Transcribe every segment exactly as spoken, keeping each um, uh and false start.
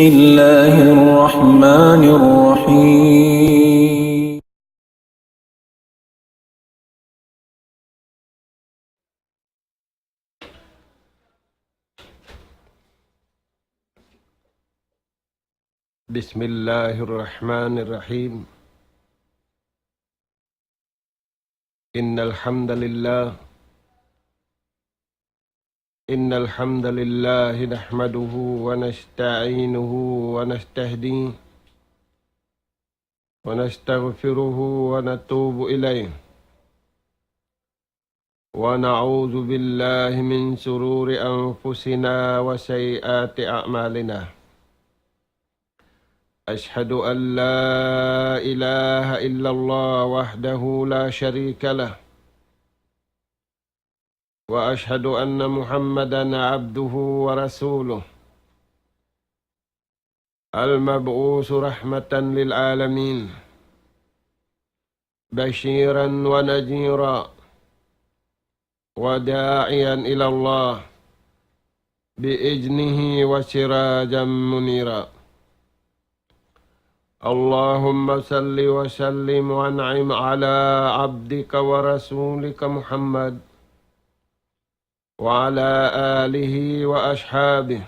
الله الرحمن الرحيم. بسم الله الرحمن الرحيم. إن الحمد لله، إن الحمد لله نحمده ونستعينه ونستهديه ونستغفره ونتوب إليه، ونعوذ بالله من شرور أنفسنا وسيئات أعمالنا. أشهد أن لا إله إلا الله وحده لا شريك له، وأشهد أن محمدا عبده ورسوله، المبعوث رحمة للعالمين، بشيرا ونذيرا، وداعيا إلى الله بإذنه وسراجا منيرا. اللهم صل وسلم وأنعم على عبدك ورسولك محمد وعلى آله وأصحابه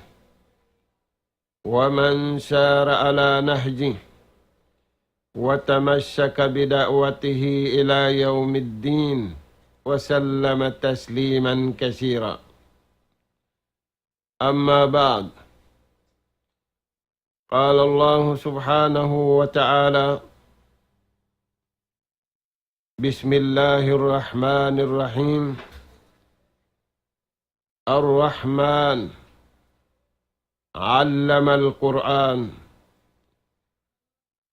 ومن سار على نهجه وتمسك بدعوته إلى يوم الدين، وسلم تسليما كثيرا. أما بعد، قال الله سبحانه وتعالى: بسم الله الرحمن الرحيم. الرحمن، علم القرآن،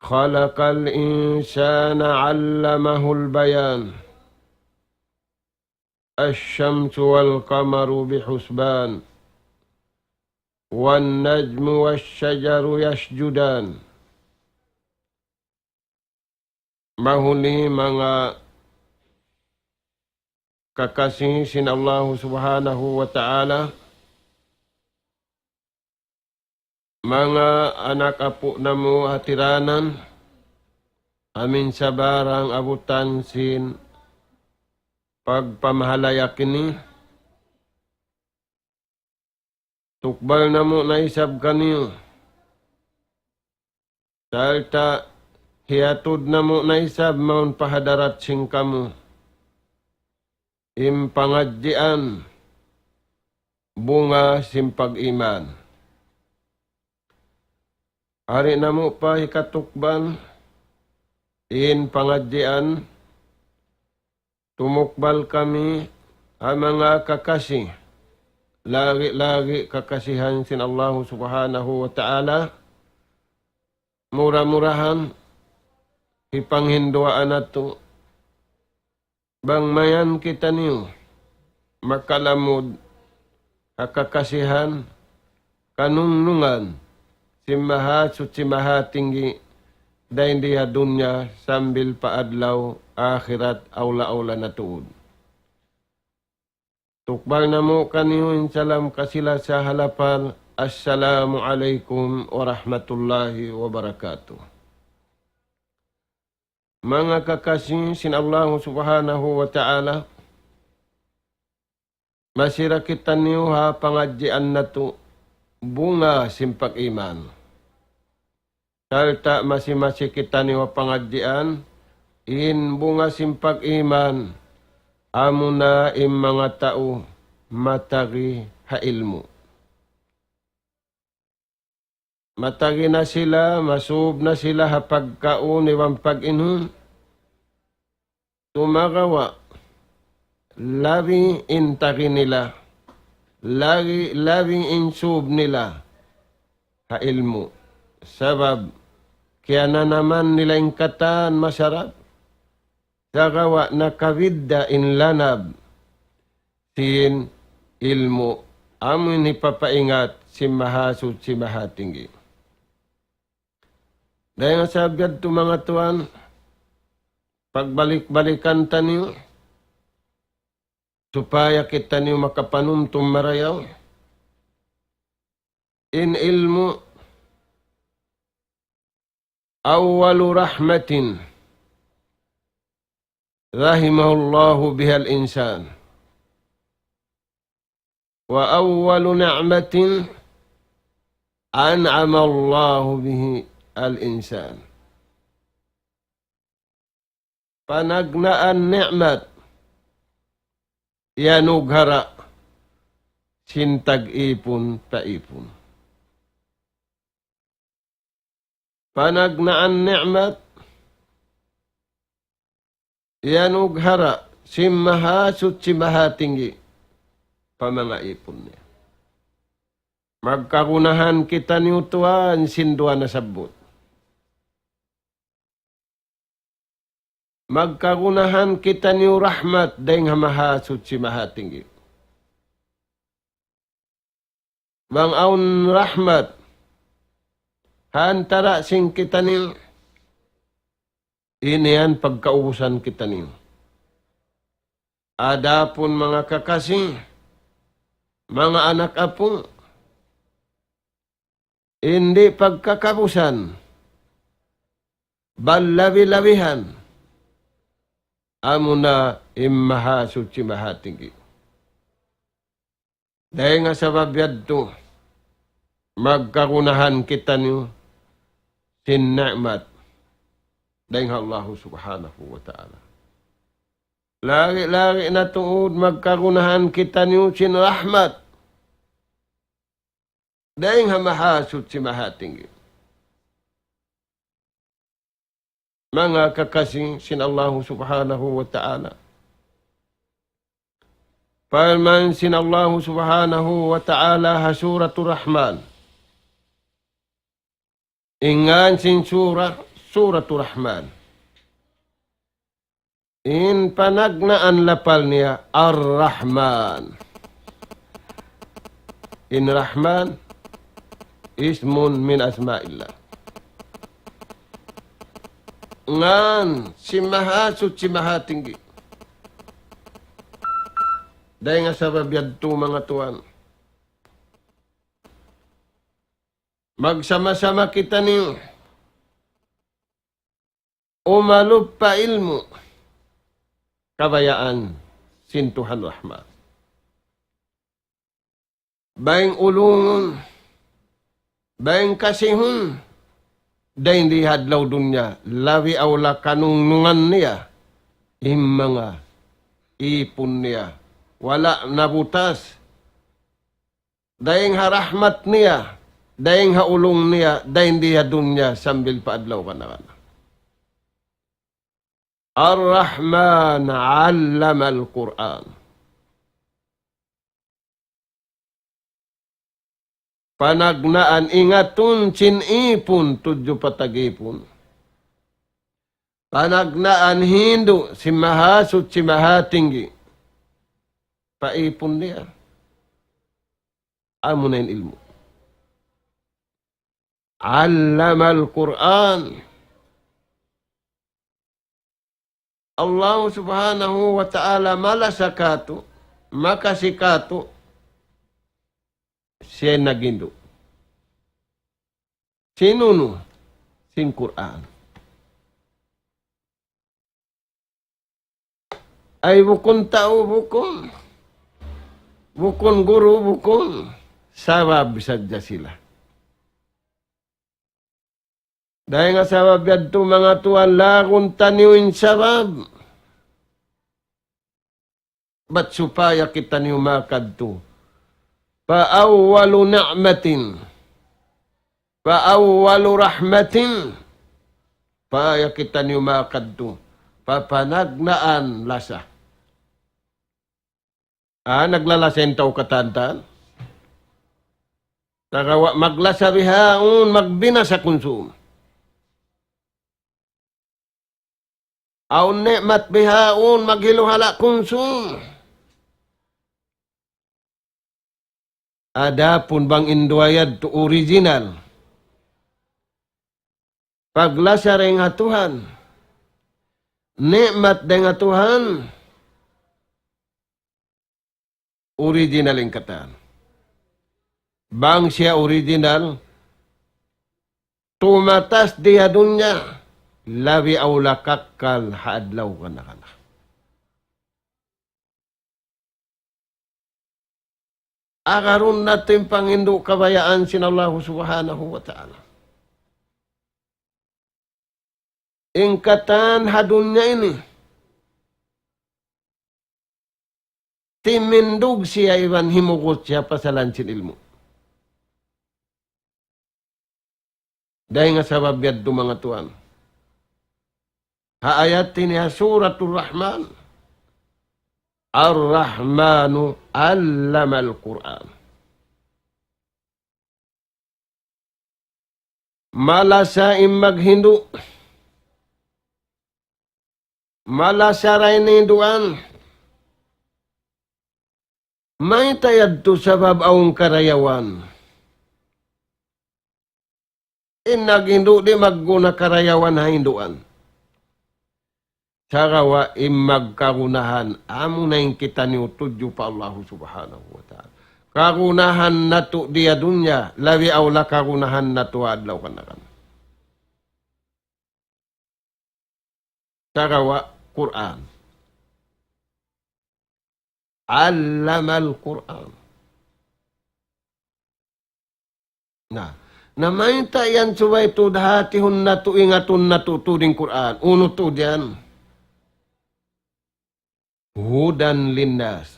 خلق الإنسان، علمه البيان. الشمس والقمر بحسبان، والنجم والشجر يسجدان. Mahuli manga kakasi sin Allahu Subhanahu wa Ta'ala, manga anak apu' namu' hatiranan, amin sabarang abutan sin pagpamahalaya' kini, tukbal namu' na isab kaniyu. Sarta' hiyatud namu' na isab mawn pa hadarat sin kamu in pangadjian bunga sin pag-iman. Ari namu' pa hikatukbal in pangadjian, tumukbal kami ha manga kakasi, lagi'-lagi' kakasihan sin Allahu Subhanahu wa Ta'ala, mura-murahan hipanghinduwaa natu', bang mayan kitaniyu makalamud ha kakasihan, kanungnungan sin Mahasuchi Mahatinggi, dayn di ha dunya sambil pa adlaw akhirat awla-awla na tuud. Tukbal namu' kaniyu in salam kasi-lasa ha lapal, Assalamu alaykum warahmatullahi wabarakatuh. Manga kakasi sin Allahu Subhanahu wa Ta'ala, masi ra kitaniyu ha pangadjian natu' bunga sin pag-iman. Sarta' masi-masi kitaniyu ha pangadjian, in bunga sin pag-iman, amuna in manga tau matagi ha ilmu'. Matagi na sila, masub na sila ha pagkaun iban pag-inum. Sumagawa', labi in tagi nila, labi, labi in sub nila ha ilmu'. Sabab, kiyananaman nila in katan masarap. Sagawa' nakabidda' in lanab sin ilmu', amu in hipapaingat sin Mahasuchi Mahatinggi. Dayn ha sabab yadtu, manga tuwan, pagbalik-balikan taniyu, supaya kitaniyu makapanumtum marayaw. In ilmu', أول رحمة رحم الله بها الإنسان، وأول نعمة أنعم الله بها الإنسان. Panagnaan ni'mat iyanughara' sin tag-ipun pa ipun. Panagnaan ni'mat iyanughara' sin Mahasuchi Mahatinggi pa manga ipun niya. Magkagunahan kitaniyu tuwan sin duwa nasabbut. Magkagunahan kitaniyu rahmat dayn ha Mahasuchi Mahatinggi. Bang awn rahmat ha antara' sin kitaniyu, ini yan pagkaubusan kitaniyu. Adapun manga kakasi, manga anak apu', in di' pagkakaubusan, bal labi-labihan, amuna in Mahasuchi Mahatinggi. Dayn ha sabab yadtu, magkagunahan kitaniyu sin ni'mat dayn ha Allahu Subhanahu wa Ta'ala. Lagi'-lagi' na tuud magkagunahan kitaniyu sin rahmat dayn ha Mahasuchi Mahatinggi. Manga kakasi sin Allahu Subhanahu wa Ta'ala. Parman sin Allahu Subhanahu wa Ta'ala ha Suratul Rahman. In ngan sin surah, Suratul Rahman. In panagnaan lapal niya Ar-Rahman. In Rahman, ismun min asma'illah. Ngan sin Mahasuchi Mahatinggi. Dayn ha sabab yadtu manga tuwan, magsama-sama kitaniyu umalup pa ilmu' kabayaan sin Tuhan Rahman. Bang ulungun, bang kasihun, dayn di ha adlaw dunya, labi awla kanungnungan niya, in manga ipun niya, wala' nabutas, dayn ha rahmat niya, dayn ha ulung niya, dayn di ha dunya sambil pa adlaw kana-kana. Ar-Rahman allama al-Qur'an. Panagnaan ingatun sin ipun tudju pa tag-ipun. Panagnaan hindu' sin Mahasuchi Mahatinggi pa ipun niya. Amuna in ilmu'. Allama al-Qur'an. Allahu Subhanahu wa Ta'ala malasa kātu', makasi kātu', siya in naghindu'. Sin unu? Sin Qur'an. Ay bukun tau, bukun. Bukun guru, bukun. Sabab sadja sila. Dayn ha sabab yadtu manga tuwan, lagun taniyu in sabab. Bat supaya kitaniyu makadtu. فأول نعمة، فأول رحمة. Supaya kitaniyu makadtu pa panagnaan lasa. Ah, naglalasa in tau katan-katan. Sagawa' maglasa bihaun, magbinasa kunsum. Awn ni'mat bihaun, maghiluhala' kunsum. Adapun bang in duwa yadtu original, paglasa dayn ha Tuhan, ni'mat dayn ha Tuhan, original in katan. Bang siya original, tumatas di ha dunya, labi awla kakkal ha adlaw kana-kana. Agarun natu' in panghindu' kabayaan sin Allahu Subhanahu wa Ta'ala. In katan ha dunya ini, timindug siya iban himugut siya pasalan sin ilmu'. Dayn ha sabab yadtu manga tuwan. Ha ayat ini ha Suratul Rahman. Ar-Rahmanu allama al-Qur'an. Malasa in maghindu'. Malasa da in hinduan. Mayta' yadtu sabab awn karayawan. In naghindu' di' magguna karayawan ha hinduan. Sagawa' in magkagunahan, amuna in kitaniyu tudju pa Allahu Subhanahu wa Ta'ala. Kagunahan natu' di ha dunya, labi awla kagunahan natu' ha adlaw kana-kana. Sagawa' Qur'an. Allamal Qur'an. Na, na mayta' yan subay tuud hatihun natu', ingatun natu' tuud in Qur'an? Unu tuud yan? Hudan linnas.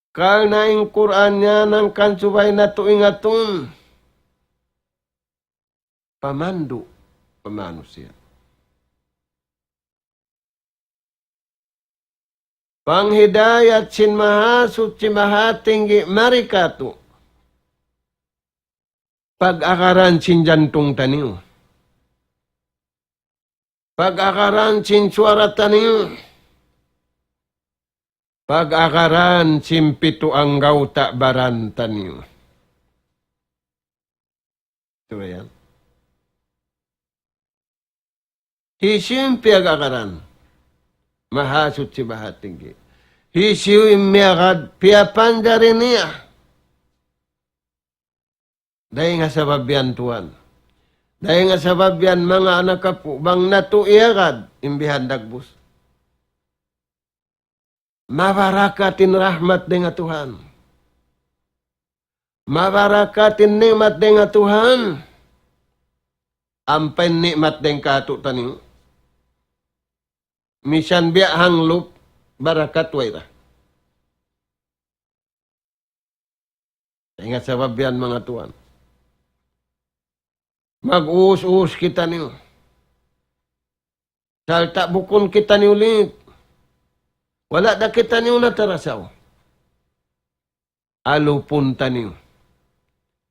Karna' in Qur'an yan hangkan subay natu' ingatun, pamandu' pa manusiya'. Panghidayat sin Mahasuchi Mahatinggi mari kātu'. Pag-agaran sin jantung taniyu. Pag-agaran sin suwara taniyu. Pag-agaran sin pitu anggawta' baran taniyu. Tuu yan. Hisiyu in piyag-agaran? Mahasuchi Mahatinggi. Hisiyu in miyagad? Piyapanjari niya. Dayn ha sabab yan tuwan. Dayn ha sabab yan manga anak apu', bang natu' iyagad, in bihan dagbus. Mabarakat in rahmat dayn ha Tuhan. Mabarakat in ni'mat dayn ha Tuhan. Ampa in ni'mat dayn kātu'niyu. Misan biya' hanglup, barakat way da. Dayn ha sabab yan manga tuwan. Mag-uus-uus kitaniyu. Sarta' bukun kitaniyu limit. Wala' da kitaniyu natarasaw. Alupun taniyu.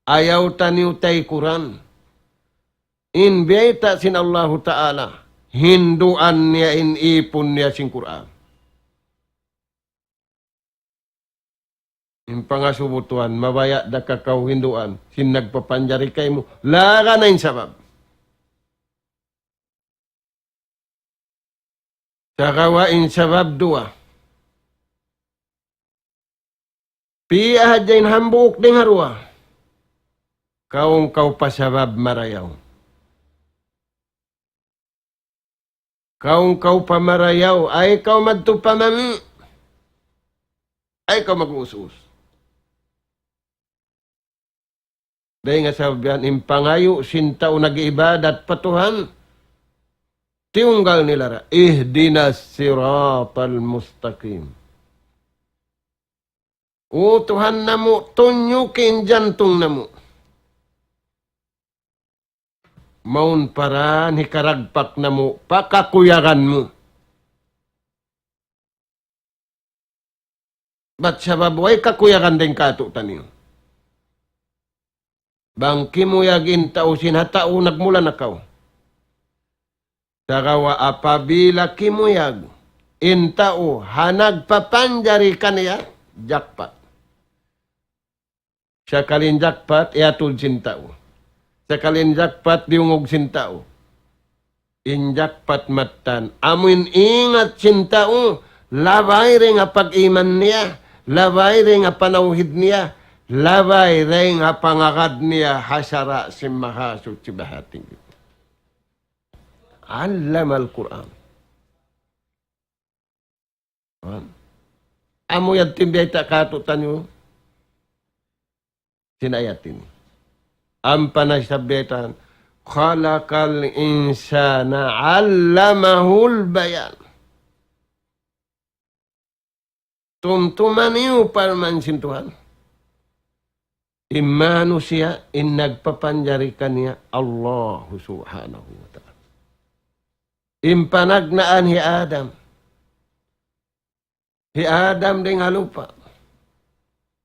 Ayaw taniyu taykuran. In biyayta' sin Allahu Ta'ala, hinduan niya in īpun niya sin Qur'an. In pangasubu tuwan, mabaya' da ka kaw hinduan sin nagpapanjari kaymu, laga na in sabab. Sagawa' in sabab duwa. Pī hadja in hambuuk dayn ha duwa. Kaw in kaw pa sabab marayaw. Kaw in kaw pa marayaw, ayaw kaw madtu pa mangī'. Ayaw kaw mag-uus-uus. Dayn ha sabab yan in pangayu' sin tau nag-iibadat pa Tuhan, tiyunggal nila ra, اهدنا الصراط المستقيم. O Tuhan namu', tunjuki in jantung namu'. Mawn pa dayn hikaragpak namu' pa kakuyagan mu. Bat sabab way kakuyagan dayn kātu'niyu. Bang kimuyag in tau sin ha tau nagmula na kaw. Sagawa' apabila kimuyag in tau ha nagpapanjari kaniya, jackpot. Sakali in jackpot, iyatud sin tau. Sakali in jackpot, diyungug sin tau. In jackpot mattan, amu in ingat sin tau, labay dayn ha pag-iman niya, labay dayn ha panawhid niya, Labay dayn ha pangagad niya ha sara' sin Mahasuchi Mahatinggi. Allama al-Qur'an. Amu yan timbiyayta' kātu'niyu sin ayat ini. Ampa na isab biyaytaan, خلق الإنسان علمه البيان. Tumtuma niyu parman sin Tuhan. In manusiya' in nagpapanjari kaniya Allahu Subhanahu wa Ta'ala. In panagnaan hi Adam. Hi Adam dayn ha lupa'.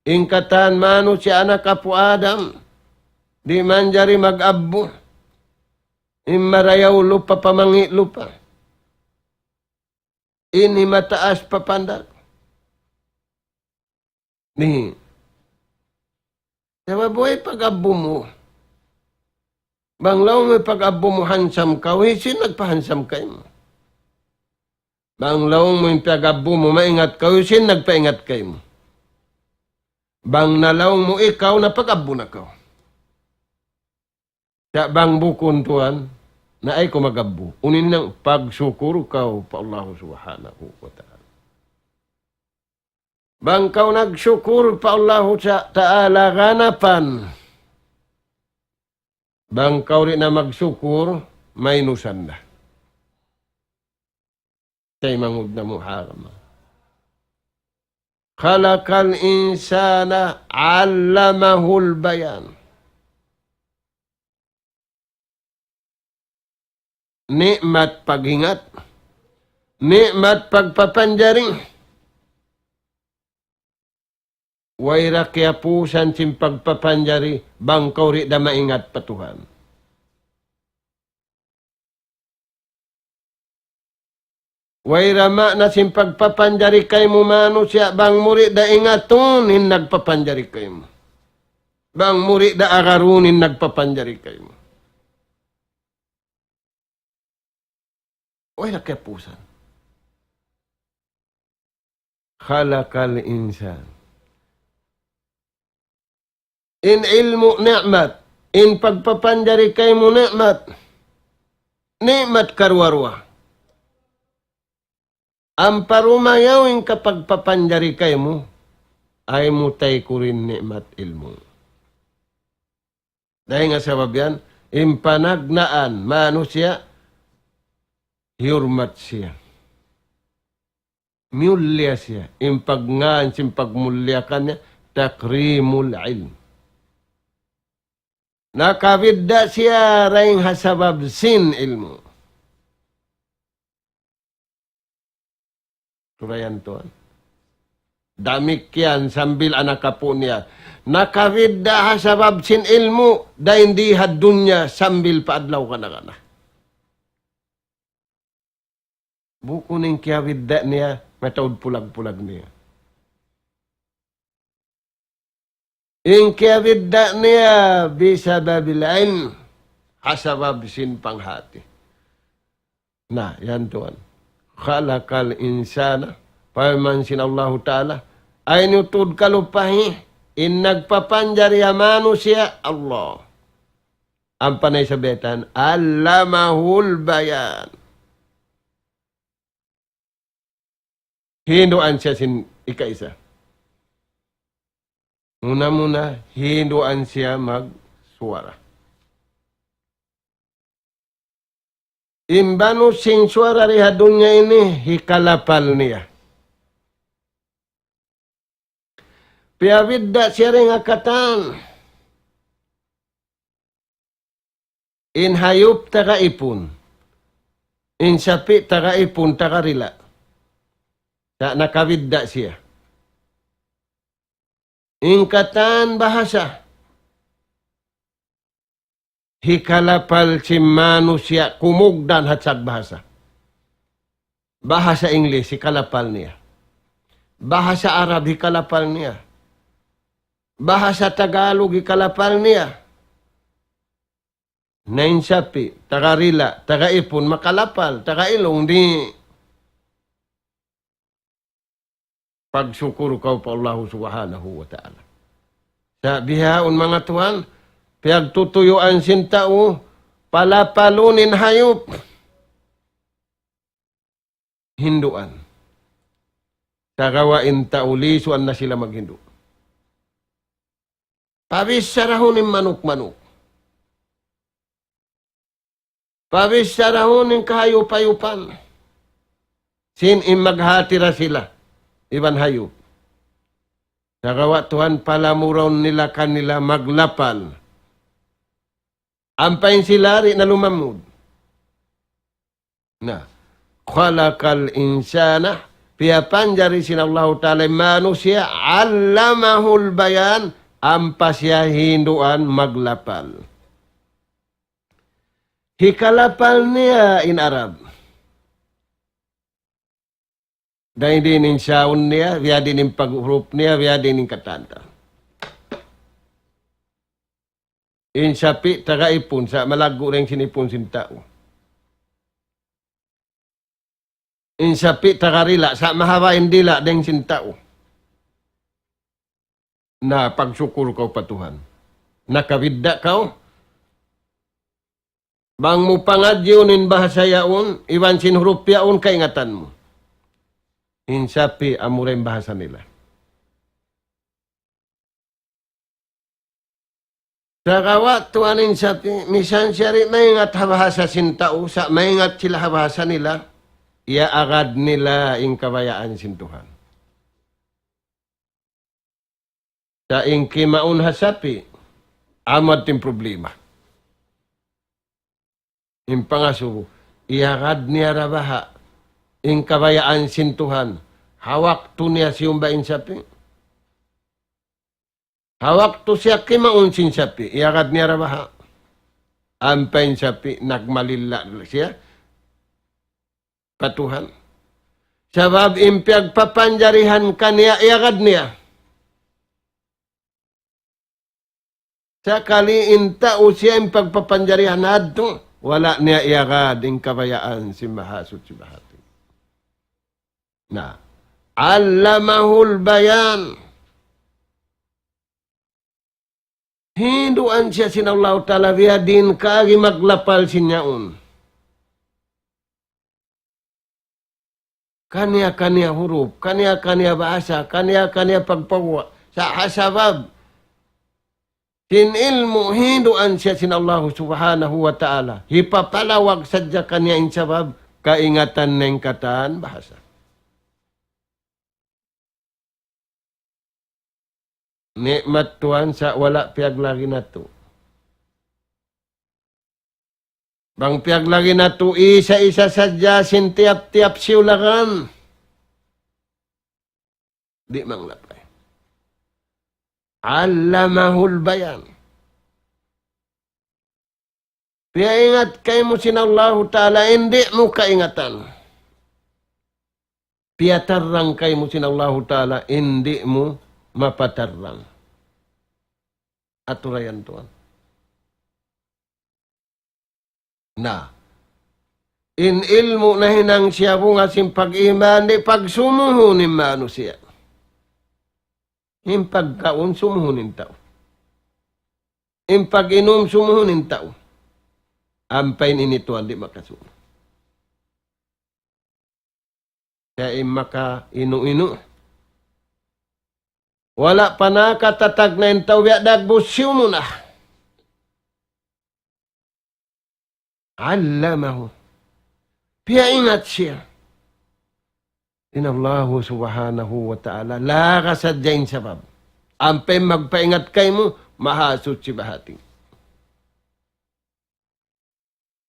In katan manusiya' anak apu' Adam, di' manjari mag-abbu. In marayaw lupa' pa mangi' lupa'. In himataas pa pandak. Di'. Sabab way pag-abbu mu. Bang laung mu pag-abbu mu handsome kaw, hisiyu in nagpahandsome kaymu? Bang laung mu in pag-abbu mu maingat kaw, hisiyu in nagpaingat kaymu? Bang na laung mu ikaw, napag-abbu na kaw. Sa' bang bukun tuwan, na ayaw kaw mag-abbu. Unu in hinang, pagsukul kaw pa Allahu Subhanahu wa Ta'ala. Bang kaw nagsukur pa Allahu sa-, Ta'ala ganapan. Bang kaw di' na magsukur, minusan na. Taymanghud namu' ha agama. خلق الإنسان علمه البيان. Ni'mat paghingat, ni'mat pagpapanjari. Way da kiyapusan sin pagpapanjari bang kaw di' da maingat pa Tuhan. Way da maana sin pagpapanjari kaymu manusiya' bang mu di' da ingatun in nagpapanjari kaymu. Bang mu di' da agarun in nagpapanjari kaymu. Way da kiyapusan. خلق الإنسان. In ilmu' ni'mat, in pagpapanjari kaymu ni'mat, ni'mat karuwa-ruwa. Ampa dumayaw in kapagpapanjari kaymu, ayaw mu taykurin ni'mat ilmu'. Dayn ha sabab yan, in panagnaan manusiya', hiyurmat siya. Miyulliya siya. In pagngan sin pagmulliya kaniya, تكريم العلم. Nakabidda' siya dayn ha sabab sin ilmu'. Surayan tuwan. Damikkiyan sambil anak apu' niya. Nakabidda' ha sabab sin ilmu', dayn di ha dunya sambil pa adlaw kana-kana. Bukun in kiyabidda' niya, mataud pulag-pulag niya. In kiyabidda' niya بسبب العلم, ha sabab sin panghati. Na, yan tuwan. خلق الإنسان, parman sin Allahu Ta'ala, ayaw niyu tuud kalupahi, in nagpapanjari ha manusiya', Allah. Ampa na isab biyaytaan, علمه البيان. Hinduan siya sin ikaisa. Muna-muna, hinduan siya magsuwara. In banus sin suwara di ha dunya ini, hikalapal niya. Piyabidda' siya dayn ha katan. In hayup taga ipun. In sapi' taga ipun, taga dila'. Sa' nakabidda' siya. In katan bahasa. Hikalapal sin manusiya' kumugdan ha sag bahasa. Bahasa English, hikalapal niya. Bahasa Arab, hikalapal niya. Bahasa Tagalog, hikalapal niya. Na in sapi', taga dila', taga ipun, makalapal, taga ilung, di'. Pagsukul kaw pa Allahu Subhanahu wa Ta'ala. Sa' bihaun manga tuwan, piyagtutuyuan sin tau, palapalun in hayup. Hinduan. Sagawa' in tau lisuan na sila maghindu'. Pabissarahun in manuk-manuk. Pabissarahun in kahayup-hayupan. Sin in maghati ra sila iban hayup. Sagawa' tuwan palamuraun nila kanila maglapal. Ampa in sila di' na lumamud. Na. خلق الإنسان, piyapanjari sin Allahu Ta'ala in manusiya', علمه البيان, ampa siya hinduan maglapal. Hikalapal niya in Arab. Dayn diin in saun niya, biya' diin in paghurup niya, biya' diin in katan ta. In sapi' taga ipun, sa' malaggu' dayn sin ipun sin tau. In sapi' taga dila', sa' mahaba' in dila' dayn sin tau. Na, pagsukul kaw pa Tuhan. Nakabidda' kaw. Bang mu pangadjiun in bahasa yaun, iban sin hurup yaun kaingatan mu. In sapi' amura in bahasa nila. Sagawa' tuwan in sapi', misan siya di' maingat ha bahasa sin tau, sa' maingat sila ha bahasa nila, iyaagad nila in kabayaan sin Tuhan. Sa' in kimaun ha sapi', amu in problema. In pangasubu, iyagad niya ra baha' in kabayaan sin Tuhan, ha waktu niya siyumba in sapi'. Ha waktu siya kimaun sin sapi', iyagad niya ra baha'. Ampa in sapi', nagmalilla siya pa Tuhan. Sabab in piyagpapanjarihan kaniya, iyagad niya. Sakali in tau siya in pagpapanjarihan hadtu, wala' niya iyagad in kabayaan sin Mahasuchi Bahati. Na, علمه البيان. Hinduan siya sin Allahu Ta'ala biya' diin kaagi maglapal sin yaun. Kaniya-kaniya hurup, kaniya-kaniya bahasa, kaniya-kaniya pagpaguwa'. Sa' ha sabab sin ilmu' hinduan siya sin Allahu Subhanahu wa Ta'ala. Hipapalawag sadja kaniya in sabab kaingatan niya in katan bahasa. Ni'mat Tuhan sa' wala' piyaglagi natu'. Bang piyaglagi natu' isa-isa sadja sin tiyap-tiyap siyulagan, di' manglapay. علمه البيان. Piyaingat kaymu sin Allahu Ta'ala, in di' mu kaingatan. Piyatarrang kaymu sin Allahu Ta'ala, in di' mu mapatarrang. Aturayan tuwan. Na, in ilmu' nahinang siya bunga sin pag-iman, di' pagsumuhun in manusiya'. In pagkaun sumuhun in tau. In pag-inum sumuhun in tau. Ampa in ini tuwan di' makasumuhun. Siya in makainu-inu. Wala' pa nakatatag na in tau biya' dagbus siyumuna. علمه. Piyaingat siya sin Allahu Subhanahu wa Ta'ala. Laga sadja in sabab. Ampa in magpaingat kaymu, Mahasuchi Bahati.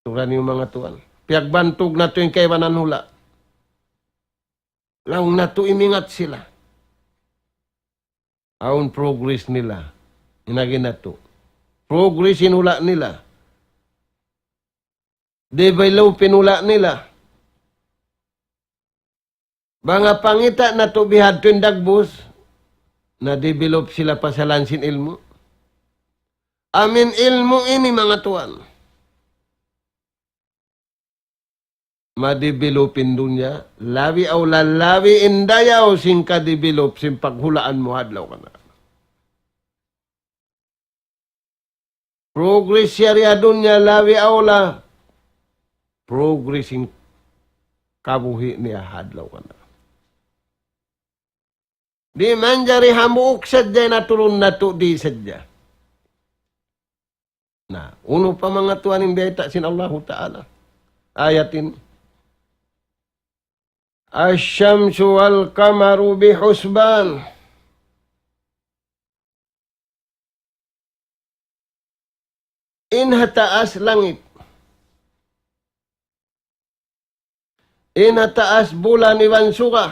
Turan niyu manga tuwan. Piyagbantug natu' in kaibanan hula'. Laung natu' imingat sila. Awn progress nila. In agi natu'. Progress in hula' nila. Develop in hula' nila. Bang pangita' natu' bihadtu in dagbus, na-develop sila pasalan sin ilmu'. Amu in ilmu' ini manga tuwan. Ma-develop in dunya, labi awla labi in dayaw sin ka-develop sin paghulaan mu ha adlaw kaniya. Progress siya di ha dunya labi awla. Progress in kabuhi' niya ha adlaw kana. Di' manjari hambuuk sadja in atulun natu' di' sadja. Na, unu pa manga tuwan in bayta' sin Allahu Ta'ala? Ayat ini. الشمس والقمر بحسبان. In ha taas langit. In ha taas bulan iban suga.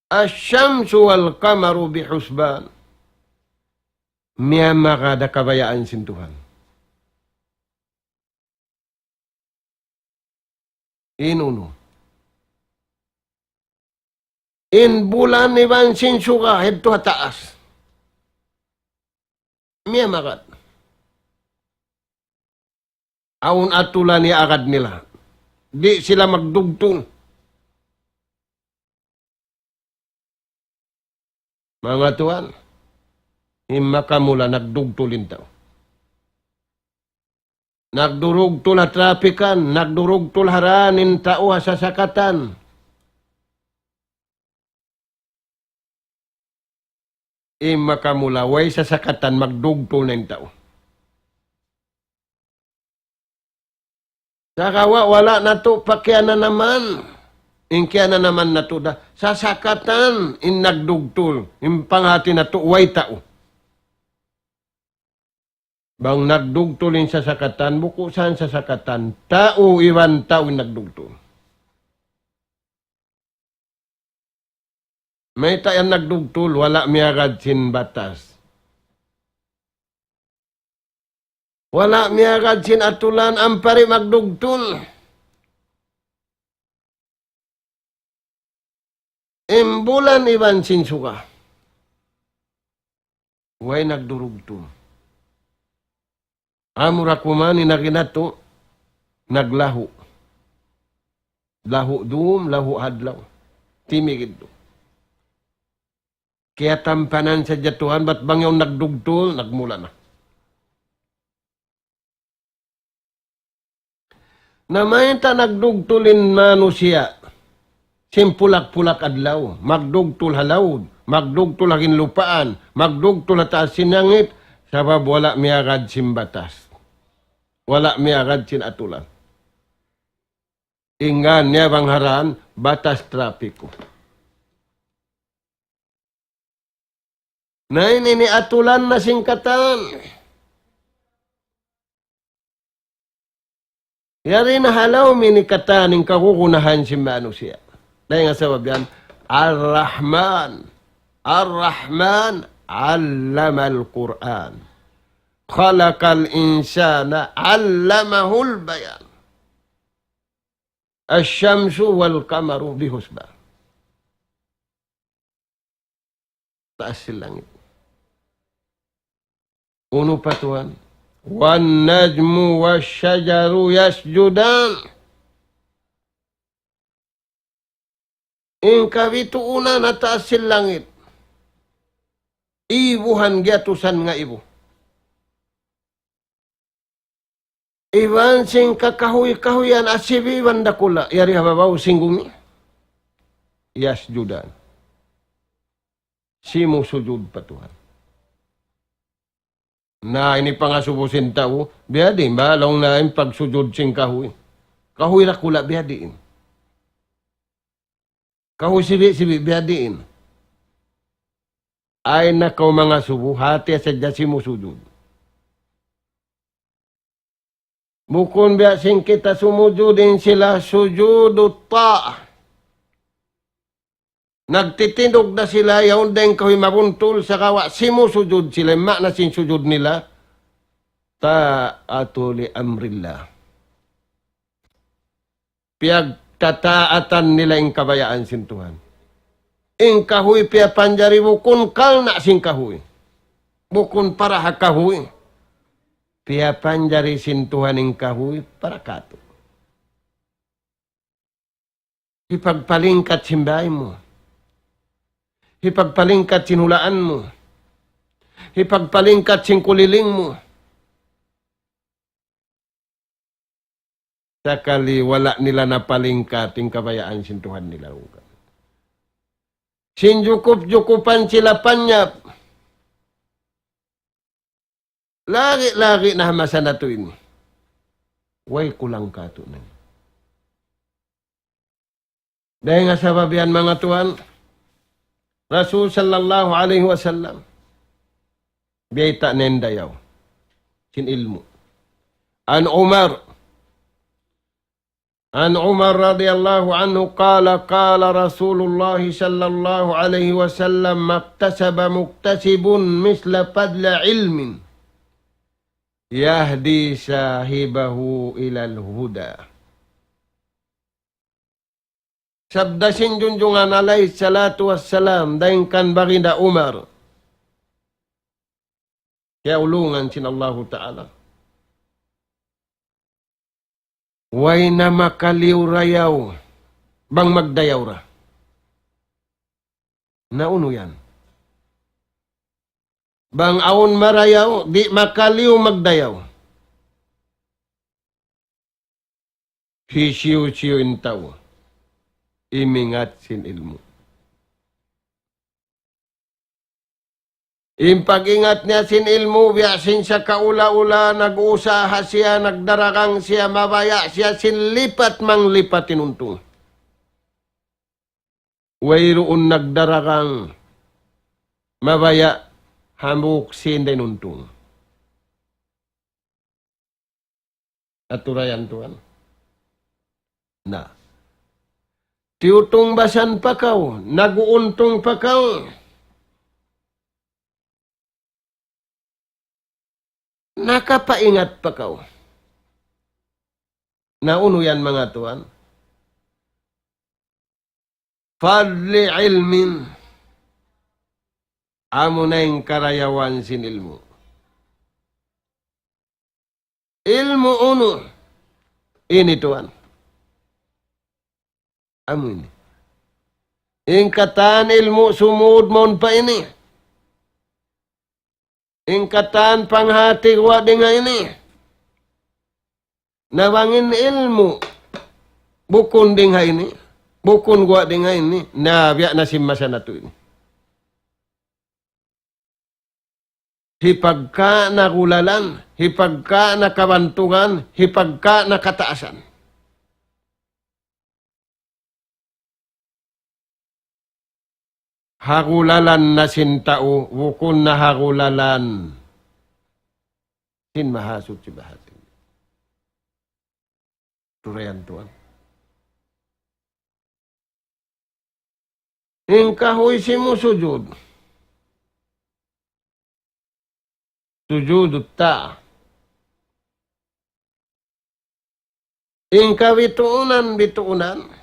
الشمس والقمر بحسبان. Miyamagad ha kabayaan sin Tuhan. In unu. In bulan iban sin suga yadtu ha taas. Miyamagad. Awn atulan in agad nila. Di' sila magdugtul. Manga tuwan, in makamula nagdugtul in tau. Nagdurugtul ha trapikan, nagdurugtul ha daan in tau ha sasakatan. In makamula way sasakatan magdugtul na in tau. Sagawa' wala' natu' pakiyananaman. In kiyananaman natu' da sasakatan in nagdugtul, in panghati natu' way tau. Bang nagdugtul in sasakatan, buku' sa in sasakatan, tau iban tau in nagdugtul. Mayta' yan nagdugtul, wala' miyagad sin batas. Wala' miyagad sin atulan, ampa di' magdugtul. In bulan iban sin suga. Way nagdurugtul. Amura kuman in agi natu', naglahu'. Lahu' dum, lahu' adlaw. Timigid tu. Kiyatampanan sadja Tuhan, bat bang yaun nagdugtul, nagmula na. Na mayta' nagdugtul in manusiya', sin pulak-pulak adlaw, magdugtul ha laud, magdugtul ha ginlupaan, magdugtul ha taas sin langit, sabab wala' miyagad sin batas. Wala' miyagad sin atulan. In ngan niya bang ha daan, batas trapiku. Na ini, ini atulan na sin katan. Yari na ha lawm ini katan in kagunahan sin manusiya'. Dayn ha sabab yan, Ar-Rahman. Ar-Rahman, علم القرآن. خلق الإنسان، علمه البيان. الشمس والقمر بحسبان. Taas sin langit. Unu pa Tuhan? والنجم والشجر يسجدان. In kabituunan ha taas sin langit. Ibuhan giyatusan ngaibu. Iban sin kakahuy-kahuyan asibi' iban dakula', yari ha babaw sin gumi. يسجدان. Simusujud pa Tuhan. Na ini pangasubu sin tau, biyadiin ba, laung na in pagsujud sin kahuy. Kahuy dakula' biyadiin. Kahuy sibi'-sibi' biyadiin. Ay na kaw mangasubu, hati sadja simusujud. Bukun biya' sin kita sumujud in sila sujudut ta'ah. Nagtitindug da sila, yaun da in kahuy mabuntul, sagawa' simusujud sila, in maana sin sujud nila, طاعة لأمر الله. Piyagtataatan nila in kabayaan sin Tuhan. In kahuy piyapanjari bukun karna' sin kahuy. Bukun para ha kahuy. Piyapanjari sin Tuhan in kahuy para kātu'. Hipagpalingkat sin bāy mu. Hipagpalingkat sin hulaan mu. Hipagpalingkat sin kuliling mu. Sakali wala' nila napalingkat in kabayaan sin Tuhan nila. Sin jukup-jukupan sila panyap. Lagi'-lagi' na ha masa natu' ini. Way kulang katu' na. Dayn ha sabab yan, manga tuwan, Rasul sallallahu alayhi wasallam, biyayta' niya in dayaw sin ilmu'. عن عمر، عن عمر رضي الله عنه قال: قال رسول الله صلى الله عليه وسلم: ما اكتسب مكتسب مثل فضل علم يهدي صاحبه إلى الهدى. Sabda sin Junjungan alayhi salatu wassalam, dayn kan Baginda Umar, kiyaulungan sin Allahu Ta'ala. Way na makaliyu rayaw, bang magdayaw ra. Na unu yan? Bang awn marayaw, di' makaliyu magdayaw. Hisiyu-siyu in tau imingat sin ilmu'. In pag-ingat niya sin ilmu', biya' sin sakaula-ula, nag-usaha siya, nagdaragang siya, mabaya' siya sin lipat manglipat in untung. Wayruun nagdaragang mabaya' hambuuk sin da in untung. Aturayan tuwan. Na. Tiyutungbasan pa kaw, nag-uuntung pa kaw. Nakapaingat pa kaw. Na unu yan, manga tuwan? فضل علم. Amuna in karayawan sin ilmu'. Ilmu' unu? Ini tuwan. Amu ini. In katan ilmu' sumud mawn pa ini. In katan panghati guwa' dayn ha ini. Na bang in ilmu' bukun dayn ha ini, bukun guwa' dayn ha ini, na biya' na sin masa natu' ini. Hipagka na gulalan, hipagka na kabantugan, hipagka na kataasan. Hagulalan na sin tau, bukun na hagulalan sin Mahasuchi Bahasa. Turayan tuwan. In kahuy simusujud. Sujud ta. In kabituunan, bituunan.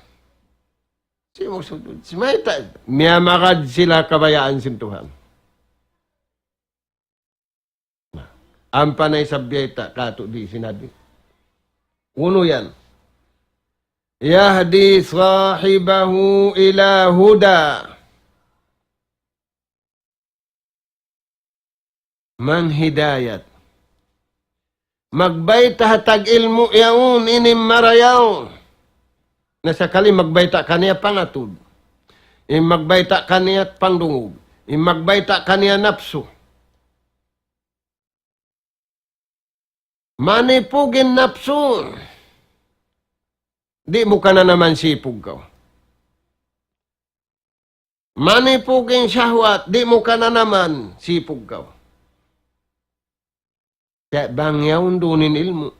Simusujud. Simayta'. Miyamagad sila kabayaan sin Tuhan. Ampa na isab biyayta' katu' di sinabi. Unu yan? يهدي صاحبه إلى هدى. Manghidayat. Magbayta' ha tag-ilmu' yaun ini marayaw. Na sakali magbayta' kaniya pangatud. In magbayta' kaniya pangdungug. In magbayta' kaniya napsu. Manipug in napsu. Di' mu kananaman sipug kaw. Manipug in shahwat, di' mu kananaman sipug kaw. Sa' bang yaun duun in ilmu'.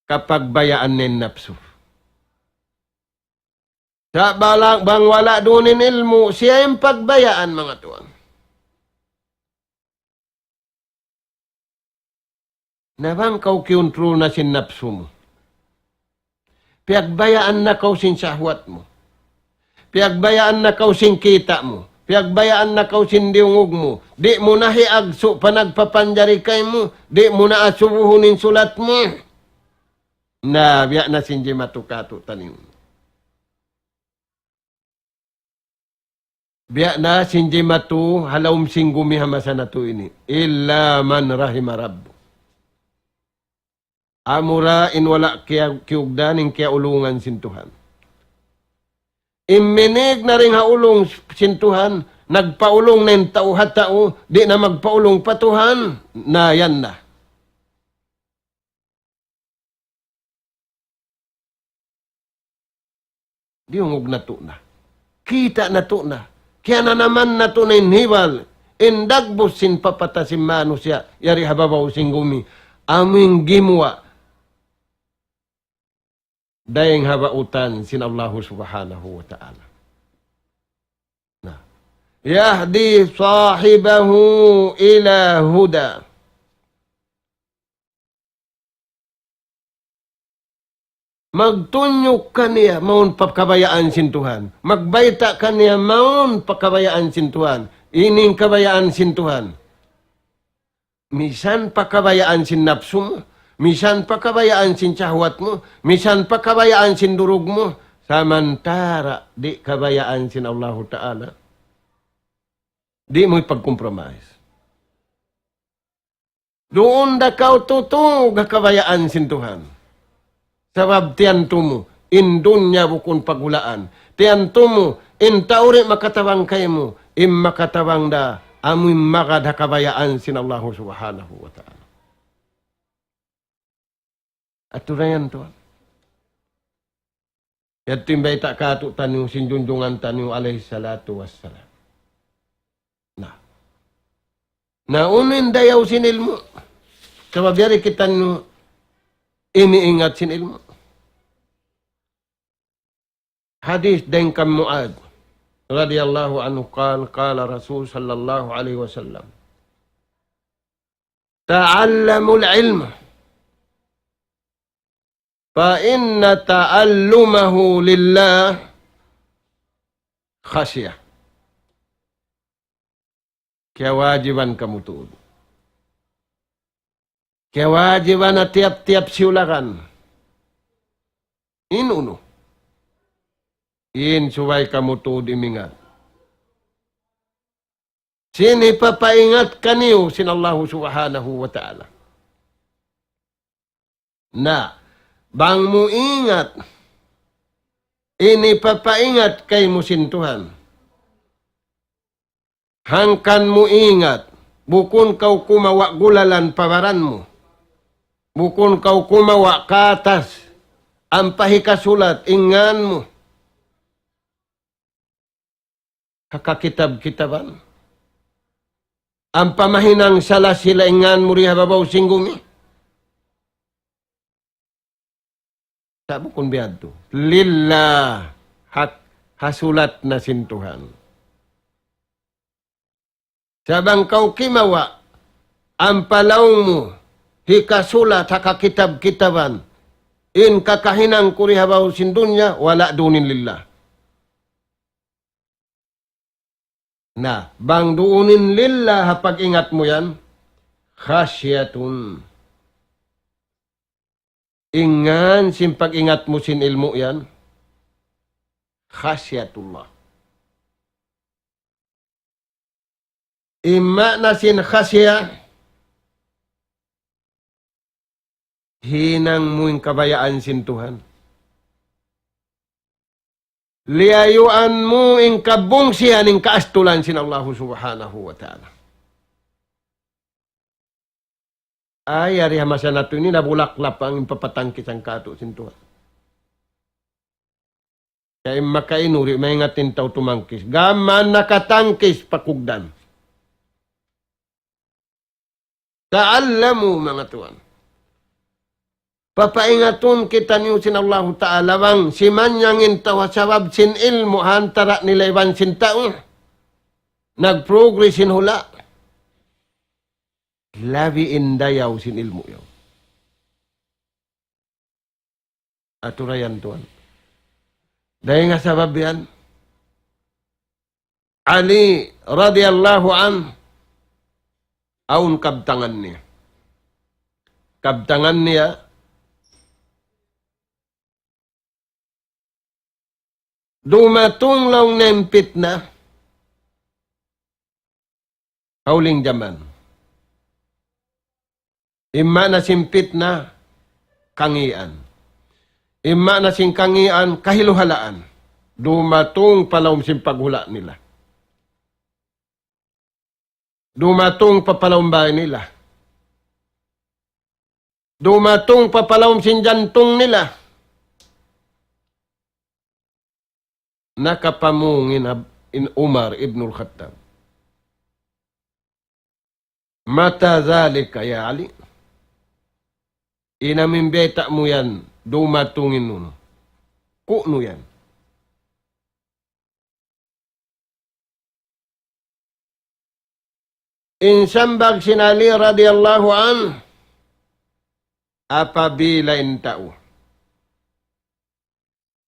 Kapagbayaan niya in napsu. Sa' bala-, bang wala' duun in ilmu', siya in pagbayaan, manga tuwan. Na bang kaw kiyuntrul na sin napsu mu. Piyagbayaan na kaw sin shahwat mu. Piyagbayaan na kaw sin kita' mu. Piyagbayaan na kaw sin diyungug mu. Di' mu na hiagsu' pa nagpapanjari kaymu. Di' mu na asubuhun in sulat mu. Na, biya' na sin jimatu katu' taniyu. Biya' na sin jimatu ha lawm sin gumi ha masa natu' ini. إلا من رحم ربك. Amura in wala' kiya-, kiyugdan in kiyaulungan sin Tuhan. In minig na dayn ha ulung sin Tuhan, nagpaulung na in tau ha tau, di' na magpaulung pa Tuhan, na yan na. Diyungug natu' na. Kita' natu' na. Kiyananaman natu' na in hibal. In dagbus sin papata sin manusiya'. Yari ha babaw sin gumi. Amu in gimuwa'. Dayng ha bautan sin Allahu Subhanahu wa Ta'ala. Na. يهدي صاحبه إلى هدى. Magtunjuk kaniya mawn pa kabayaan sin Tuhan. Magbayta' kaniya mawn pa kabayaan sin Tuhan. Ini in kabayaan sin Tuhan. Misan pa kabayaan sin napsu mu, misan pa kabayaan sin sahwat mu, misan pa kabayaan sin durug mu, samantara' di' kabayaan sin Allahu Ta'ala. Di' mu ipag-compromise. Duun da kaw tutug ha kabayaan sin Tuhan. Sabab tiyantu mu, in dunya bukun pagulaan. Tiyantu mu, in tau di' makatabang kaymu, in makatabang da, amu in magad ha kabayaan sin Allahu Subhanahu wa Ta'ala. Aturan yan tuwan. Yadtu in bayta' kātu'niyu sin junjungan taniyu alayhi salatu wassalam. Na. Na unu in dayaw sin ilmu'. Sabab yari kitaniyu iniingat sin ilmu'. Hadith dayn kan Muadh radiyallahu anhu قال قال رسول صلى الله عليه وسلم تعلموا العلم فإن تعلمه لله خشية. Kiyawajiban kamu tuud. Kiyawajiban ha tiyap-tiyap siyulakan. In unu. In subay kamu tuud imingat. Sin hipapaingat kaniyu sin Allahu Subhanahu wa Ta'ala. Na, bang mu ingat, in hipapaingat kaymu sin Tuhan. Hangkan mu ingat, bukun kaw kumawa' gulalan pa baran mu. Bukun kaw kumawa' katas, ampa hikasulat in ngan mu. Ha kakitab-kitaban. Ampa mahinang sala-sila in ngan mu di ha babaw sin gumi. Sa' bukun biyadtu. Lillah. Hak, ha sulat na sin Tuhan. Sa' bang kaw kimawa', ampa laung mu, hikasulat ha kakitab-kitaban, in kakahinang ku di ha babaw sin dunya, wala' duun in lillah. Na, bang duun in lillah ha pag-ingat mu yan, khasiyatun. In ngan sin pag-ingat mu sin ilmu' yan, khasiyatullah. In maana sin khasiya, hinang mu in kabayaan sin Tuhan. Liyayuan mu in kabungsihan in kaastulan sin Allahu Subhanahu wa Ta'ala. Ay, yari ha masa natu' ini nabulaklap in papatangkis sin kātu' sin Tuhan. Kaya in makainu di' maingat in tau tumangkis. Gām nakatangkis pakugdan. Ta'allamu, manga tuwan. Papaingatun kitaniyu sin Allahu Ta'ala bang simanyang in tau ha sabab sin ilmu' ha antara' nila iban sin tau. Nag-progress in hula'. Labi in dayaw sin ilmu' yaun. Atura yan tuwan. Dayn ha sabab yan, Ali radiyallahu anhu, awn kabtangan niya. Kabtangan niya, dumatung laung niya in pitna, ha huling jaman. In maana sin pitna, kangīan. In maana sin kangīan, kahiluhalaan. Dumatung pa lawm sin paghula' nila. Dumatung pa, pa lawm bāy nila. Dumatung pa, pa lawm sin jantung nila. Nakapamung in Ab-, in Umar ibnul Khattab. "Mata dhalika ya Ali?" In amu in bayta' mu yan, dumatung in unu? Ku'nu yan? In sambag sin Ali radiyallahu anhu, apabila in tau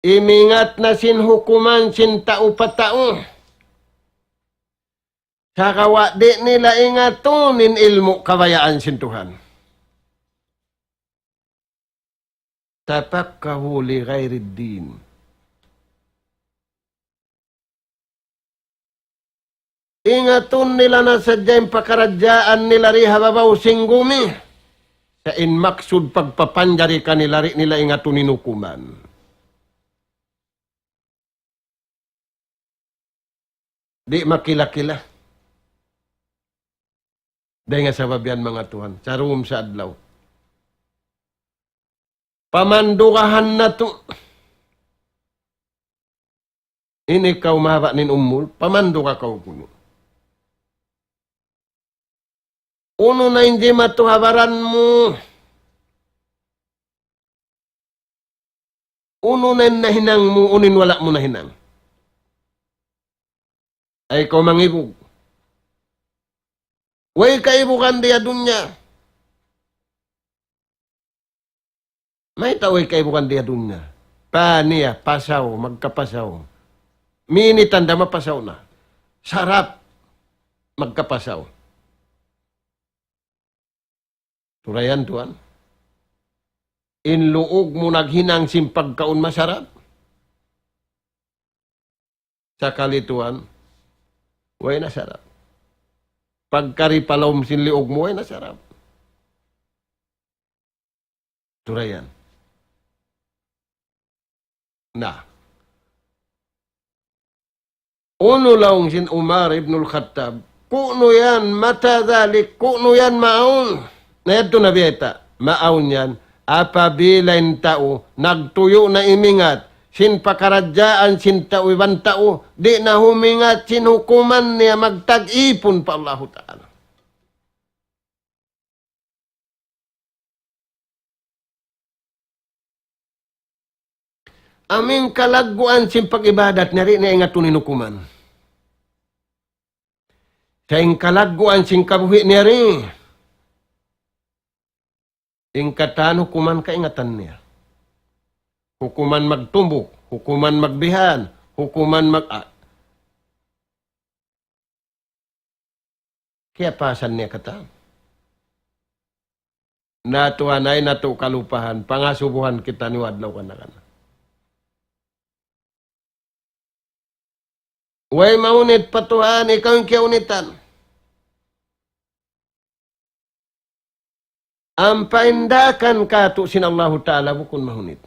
imingat na sin hukuman sin tau pa tau, sagawa' di' nila ingatun in ilmu' kabayaan sin Tuhan. تفقهوا لغير الدين. Ingatun nila na sadja in pakaradjaan nila di ha babaw sin gumi. Sa' in maksud pagpapanjari kanila, di' nila ingatun in hukuman. Di' makila-kila. Dayn ha sabab yan, manga tuwan, saruum sa adlaw, pamandugahan natu'. Ini kaw mahaba' in umul, pamanduga kaw kunu'. Unu na in jimatu ha baran mu? Unu na in nahinang mu, unu in wala' mu nahinang? Ay kaw mangibug. Way kaibugan di ha dunya. Mayta' way kaibugan di ha dunya? Paniya, pasaw, magkapasaw. Minitan da mapasaw na. Sarap, magkapasaw. Turayan, tuwan. In luug mu naghinang sin pagkaun masarap. Sakali, tuwan, way na sarap. Pagkari pa lawm sin liug mu, way na sarap. Turayan. Na. Unu laung sin Umar ibnul Khattab, ku'nu yan, mata dhalik, ku'nu yan maawn? Na yadtu na biyayta', maawn yan, apabila in tau nagtuyu' na imingat sin pakaradjaan sin tau iban tau, di' na humingat sin hukuman niya, magtag-ipun pa Allahu Ta'ala. Amu in kalagguan sin pag-ibadat niya, di' niya ingatun in hukuman. Sa' in kalagguan sin kabuhi' niya ri, in katan hukuman kaingatan niya. Hukuman magtumbuk, hukuman magbihan, hukuman mag-, ah, kiyapasan niya katan. Na tuwan, ay natu' kalupahan, pangasubuhan kitaniyu adlaw kana-kana. Way mahunit pa Tuhan, ikaw in kiyahunitan. Ampa in daakan katu' sin Allahu Ta'ala bukun mahunit.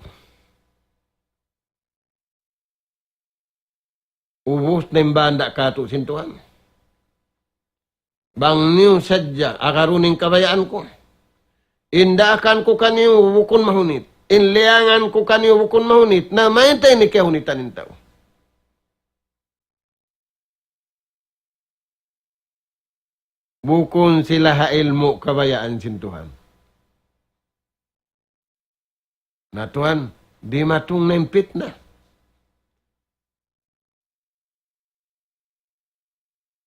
Ubus na in banda' katu' sin Tuhan. Bang niyu sadja agarun in kabayaan ku, in daakan ku kaniyu bukun mahunit, in liyangan ku kaniyu bukun mahunit, na mayta' ini kiyahunitan in tau? Bukun sila ha ilmu' kabayaan sin Tuhan. Na tuwan, dimatung na in pitna.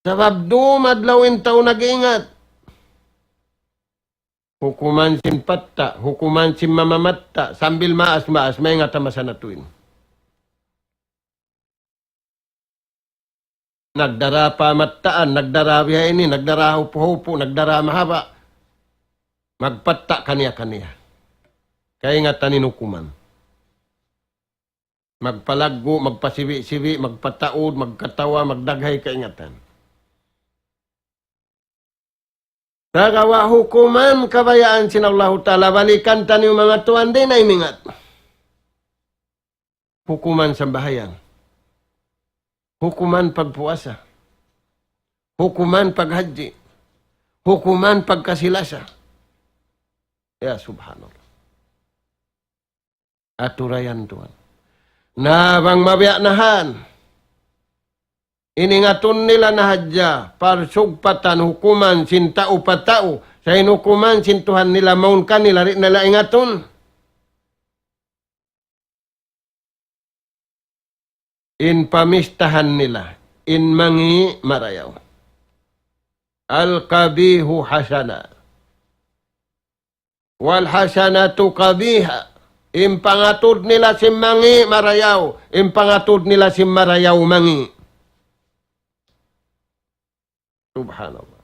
Sabab dum adlaw in tau nag-iingat. Hukuman sin patta', hukuman sin mamamatta', sambil maas-maas, maingat ha masa natu' ini. Nagdara pamattaan, nagdara biha ini, nagdara hupu-hupu, nagdara mahaba'. Magpatta' kaniya-kaniya. Kaingatan in hukuman. Magpalaggu', magpasibi'-sibi', magpataud, magkatawa, magdaghay kaingatan. Sagawa' hukuman kabayaan sin Allahu Ta'ala, balikan taniyu manga tuwan, di' na imingat. Hukuman sambahayang. Hukuman pagpuasa. Hukuman paghajji. Hukuman pagkasi-lasa. Ya subhanallah. Aturayan tuwan. Na bang mabiya' na han. Iningatun nila na hadja, parsugpatan hukuman sin tau pa tau, sa' in hukuman sin Tuhan nila mawn kanila di' nila ingatun. In pamistahan nila, in mangi' marayaw. القبيح حسنة. والحسنة قبيحة. In pangatud nila sin mangi' marayaw, in pangatud nila sin marayaw mangi'. Subhanallah.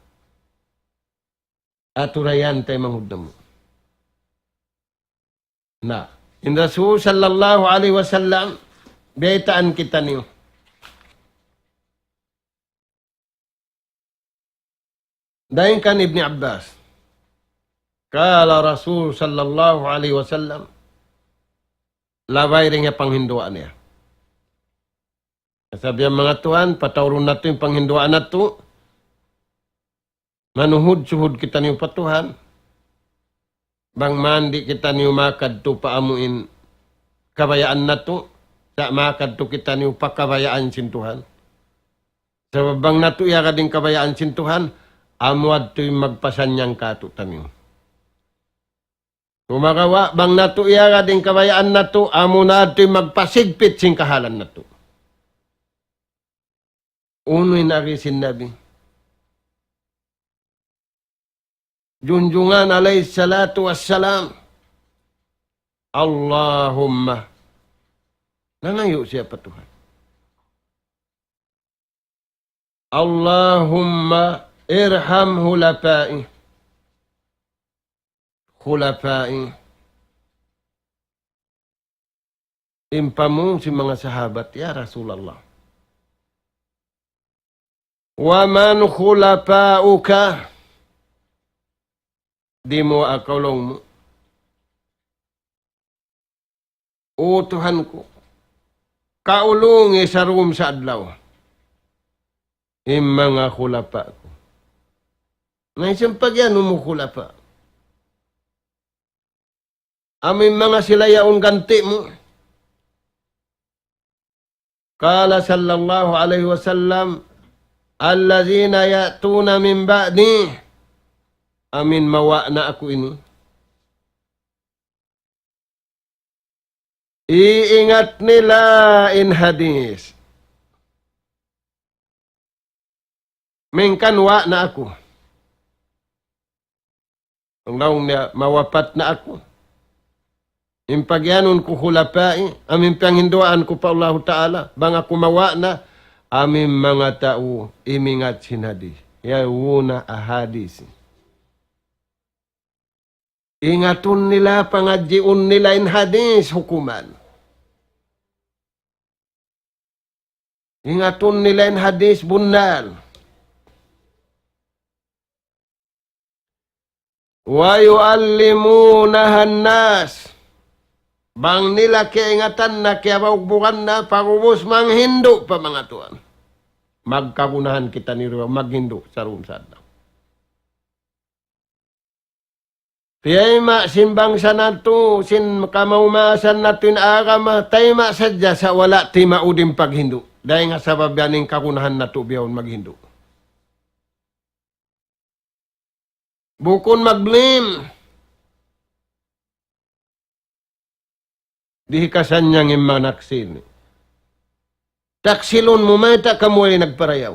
Aturayan tay manghud namu'. Na, in Rasul sallallahu alayhi wasallam, biyaytaan kitaniyu. Dayn kan Ibni Abbas. قال رسول صلى الله عليه وسلم, labay dayn ha panghinduwaa niya. Sabihan manga tuwan, pataurun natu' in panghinduwaa natu'. Manuhud-suhud kitaniyu pa Tuhan. Bang man di' kitaniyu makadtu pa amu in kabayaan natu', sa' makadtu kitaniyu pa kabayaan sin Tuhan. Sabab bang natu' iyagad in kabayaan sin Tuhan, amu adtu in magpasannyang kātu'niyu. Sumagawa', bang natu' iyagad in kabayaan natu', amu na adtu in magpasigpit sin kahalan natu'. Unu in agi sin Nabi? Junjungan alayhi salatu wassalam. Allahumma. Nangayu' siya pa Tuhan. Allahumma irham khulafa'i. Khulafa'i. In pamung sin manga sahabat, "Ya Rasulullah, wa man khulafa'uka?" Di' mu akaulung mu. O Tuhan ku, kaulungi sa dum sa adlaw in manga khulafa ku. Na isab pagiyanun mu khulafa. Amu in manga sila yaun ganti' mu. قال صلى الله عليه وسلم: الذين يأتون من بعدي. Amu in mawa' na aku ini. Iingat nila in hadis. Mingkan wa' na aku. Laung niya, mawapat na aku. In pagiyanun ku khulafa'i, amu in panghinduwaan ku pa Allahu Ta'ala, bang aku mawa' na, amu in manga tau imingat sin hadis. Yaun na hadis. Ingatun nila, pangadjiun nila in hadis hukuman. Ingatun nila in hadis bunnal. ويعلمونها الناس. Bang nila kiyaingatan na, kiyabaugbugan na, pag'ubus manghindu' pa manga tuwan. Magkagunahan kitaniyu maghindu' sa dum sa adlaw. Tiyayma' sin bangsa natu', sin kamaumaasan natu' in agama, tayma' sadja sa' wala' timaud in paghindu'. Dayn ha sabab yan in kagunahan natu' bihaun maghindu'. Bukun mag-blame. Di' hikasannyang in manga naksi ini. Taksilun mu mayta' kamu way nagparayaw.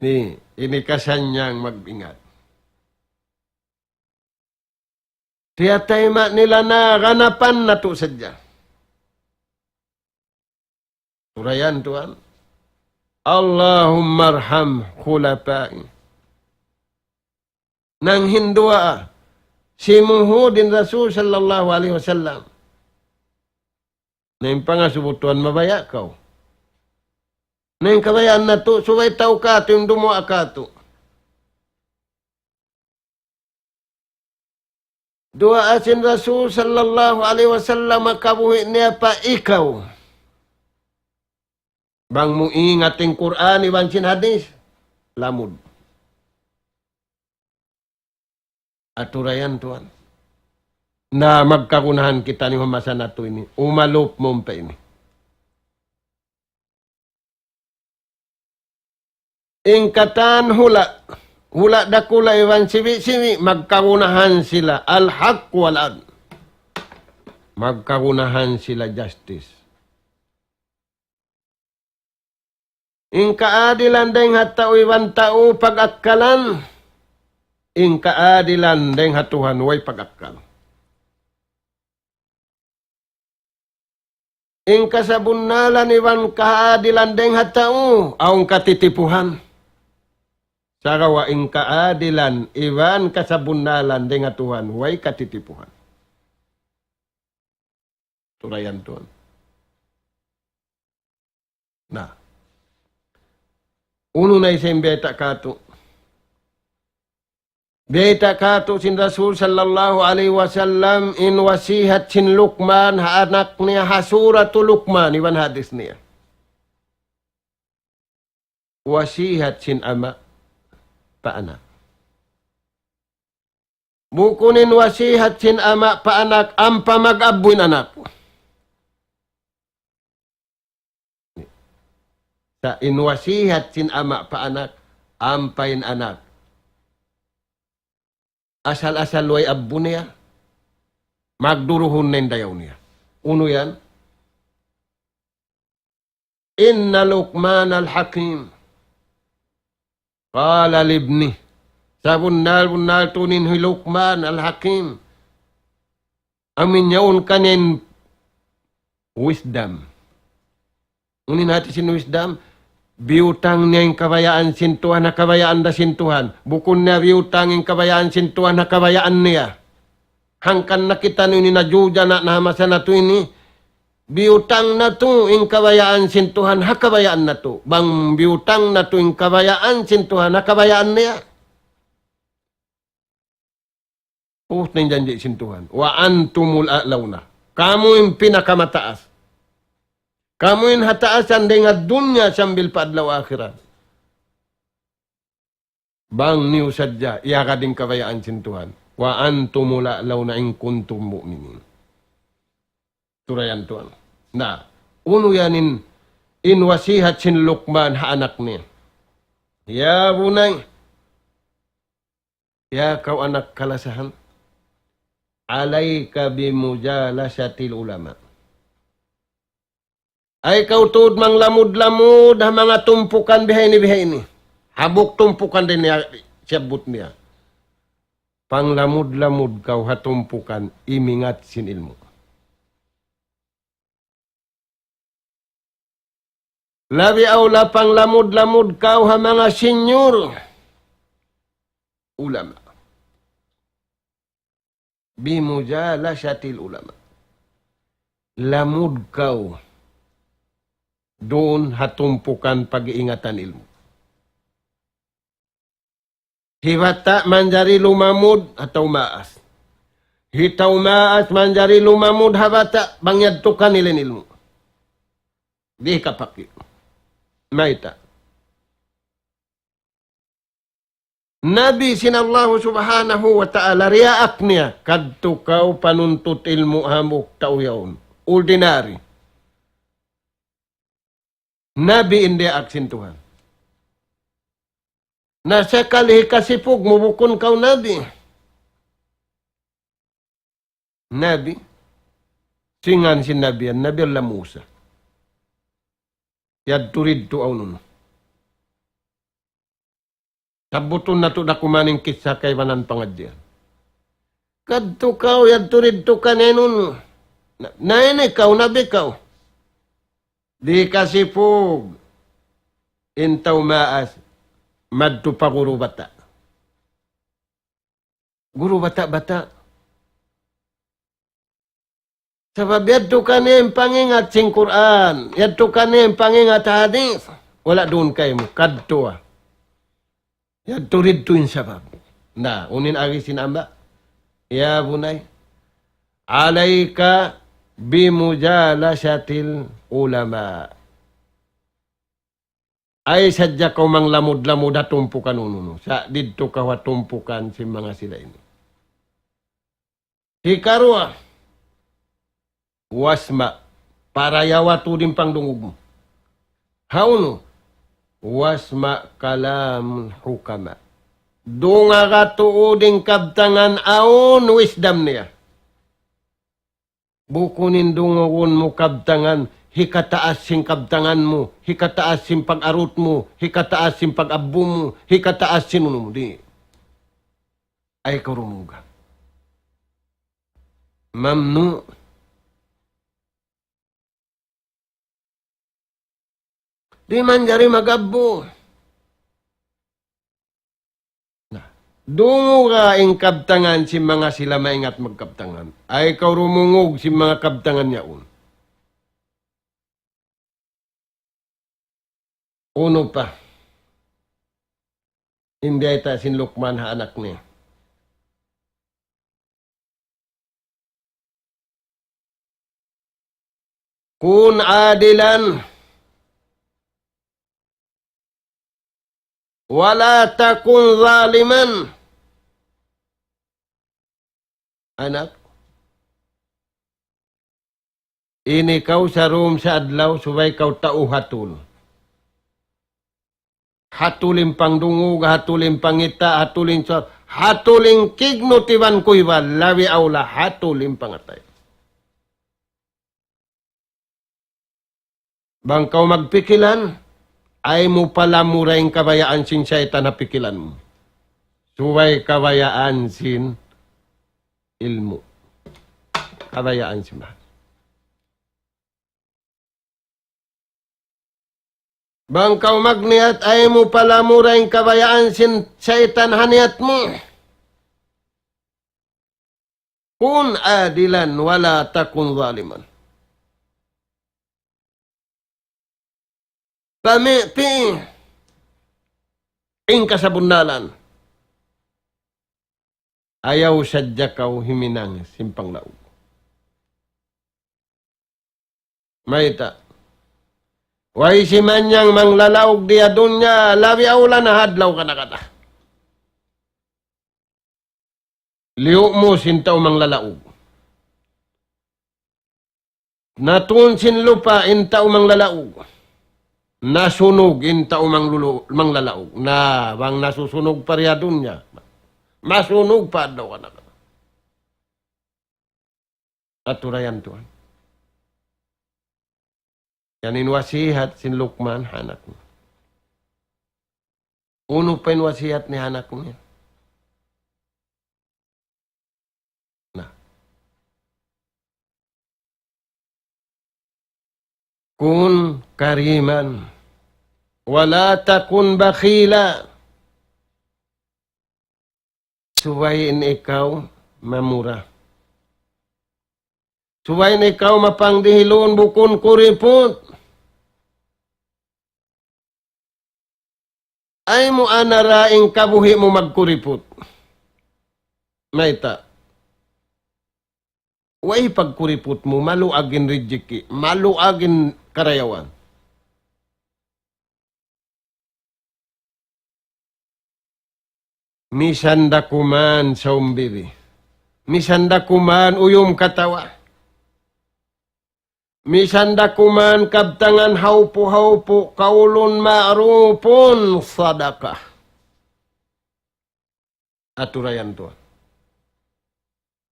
Ini, ini kasannyang mag-ingat. Tiyatayma' nila na ganapan natu' sadja. Surayan tuwan. اللهم ارحم خلفائي. Nanghinduwaa, simuhud in Rasul sallallahu alayhi wasallam. Na in pangasubu tuwan mabaya' kaw. Na in kabayaan natu', subay tau kātu', in dumuwaa kātu'. Duwaa sin Rasul sallallahu alayhi wasallam kabuhi' niya pa ikaw. Bang mu ingat in Qur'an iban sin hadith, lamud. Aturayan tuwan. Na magkagunahan kita ini ha masa natu' ini. Umalup mu pa ini. In katan hula', hula' dakula' iban sibi'-sibi', magkagunahan sila. Al-haq wal adl. Magkagunahan sila justice. In kaadilan dayng ha tau iban tau pag-akkalan, in kaadilan dayng ha Tuhan way pag-akkal. In kasabunnalan iban kaadilan dayng ha tau, awn katitipuhan. Sagawa' in kaadilan iban kasabunnalan dayng ha Tuhan, way katitipuhan. Turayan tuwan. Na. Unu na isab in biyayta' katu'. Biyayta' katu' sin Rasul sallallahu alayhi wasallam in wasihat sin Luqman ha anak niya ha Suratu Luqman iban hadith niya. Wasihat sin ama' pa anak. Bukun in wasihat sin ama' pa anak, ampa mag-abbu in anak. Sa' in wasihat sin ama' pa anak, ampa in anak. Asal-asal way abbu niya, magduruhun na in dayaw niya. Unu yan? إن لقمان الحكيم قال لابنه. Sabunnal-bunnal tuud in hi Luqman Al-Hakim. Amu in yaun kaniya in wisdom. Unu in hati sin wisdom? Biyutang niya in kabayaan sin Tuhan ha kabayaan da sin Tuhan. Bukun niya biyutang in kabayaan sin Tuhan ha kabayaan niya. Hangkan na kitaniyu ini najujana na ha masa natu' ini. Biyutang natu' in kabayaan sin Tuhan ha kabayaan natu'. Bang biyutang natu' in kabayaan sin Tuhan ha kabayaan niya. Ubus na in janji' sin Tuhan. وأنتم الأعلون. Kamu in pinakamataas. Kamu in ha taasan dayng ha dunya sambil pa adlaw akhirat. Bang niyu sadja iyagad in kabayaan sin Tuhan. وأنتم الأعلون إن كنتم مؤمنين. Turayan tuwan. Na, unu yan in, in wasihat sin Luqman ha anak niya. يا بني, ya kaw anak kalasahan, عليك بمجالسة العلماء. Ay kaw tuud manglamud-lamud ha manga tumpukan bihayni-bihayni. Hambuuk tumpukan da in siyabbut niya. Panglamud-lamud kaw ha tumpukan imingat sin ilmu'. Labi awla panglamud-lamud kaw ha manga senior ulama. بمجالسة العلماء. Lamud kaw duun ha tumpukan pag-iingatan ilmu'. Hi bata' manjari lumamud ha tau maas. Hi tau maas manjari lumamud ha bata' bang yadtu kanila in ilmu'. Di' kapaki. Mayta'? Nabi sin Allahu Subhanahu wa Ta'ala, riyaak niya, kadtu kaw panuntut ilmu' hambuuk tau yaun. Ordinary. Nabi in diyaak sin Tuhan. Na sakali hikasipug mu bukun kaw nabi. Nabi. Sin ngan sin nabi yan, Nabi Allah Musa. Yadtu didtu awn unu. Sabbutun natu' da kuman in kissa kaibanan pangadjian. Kadtu kaw, yadtu didtu kaniya in unu. Na, na ini kaw, nabi kaw. Di' kasipug in tau maas madtu pa guru bata'. Guru bata'-bata'. Sabab yadtu kaniya in pangingat sin Qur'an, yadtu kaniya in pangingat hadith. Wala' duun kaymu, kadtu. Yadtu didtu in sabab. Na, unu in agi sin ama'. يا بني، عليك بمجالسة العلماء. Ay sadja kaw manglamud-lamud ha tumpukan unu-unu. Sa' didtu kaw ha tumpukan sin manga sila ini. Hikaruwa, واسمع. Parayawa tuud in pangdungug mu. Hawnu? واسمع كلام الحكماء. Dungaga tuud in kabtangan awn wisdom niya. Bukun in dungugun mu kabtangan, hikataas sin kabtangan mu, hikataas sin pag-arut mu, hikataas sin pag-abbu mu, hikataas sin unu mu, di'. Ay kaw rumunga. ممنوع. Di' manjari mag-abbu. Na, dunguga in kabtangan sin manga sila maingat magkabtangan. Ay kaw rumungug sin manga kabtangan yaun. Unu pa? In biyayta' sin Luqman ha anak niya. كن عادلا ولا تكن ظالما. Anak, ini kaw sarum sa adlaw, subay kaw tau hatul. Hatul in pangdungug, hatul in pangita', hatul in sa-, hatul in kignut iban kuybal, labi awla hatul in pangatay. Bang kaw magpikilan, ay mu palamura in kabayaan sin saytan ha pikilan mu. Subay kabayaan sin ilmu'. Kabayaan sin bahasa. Bang kaw magniyat, ay mu palamura in kabayaan sin saytan ha niyat mu. كن عادلا ولا تكن ظالما. Pami'ti' in kasabunnalan. Ayaw sadja kaw himinang sin panglaug. Mayta'? Way simanyang manglalaug di ha dunya, labi awla na ha adlaw kana-kana. Liyu' mu sin tau manglalaug. Natun sin lupa' in tau manglalaug. Nasunug in tau manglulu-, manglalaug. Na, bang nasusunug pa di ha dunya, masunug pa adlaw kana-kana. Aturayan tuwan. Yan in wasihat sin Luqman ha anak niya. Unu pa in wasihat niya ha anak niya? Na. كن كريما ولا تكن بخيلا. Subay in ikaw mamura. Subay in ikaw mapangdihilun, bukun kuriput. Ay mu anara in kabuhi' mu magkuriput. Mayta'? Way pagkuriput mu, maluag in rijiki', maluag in karayawan. Misan da kuman saum bibi. Misan da kuman uyum katawa. Misan da kuman kabtangan hawpu-hawpu, قول معروف صدقة. Aturayan tuwan.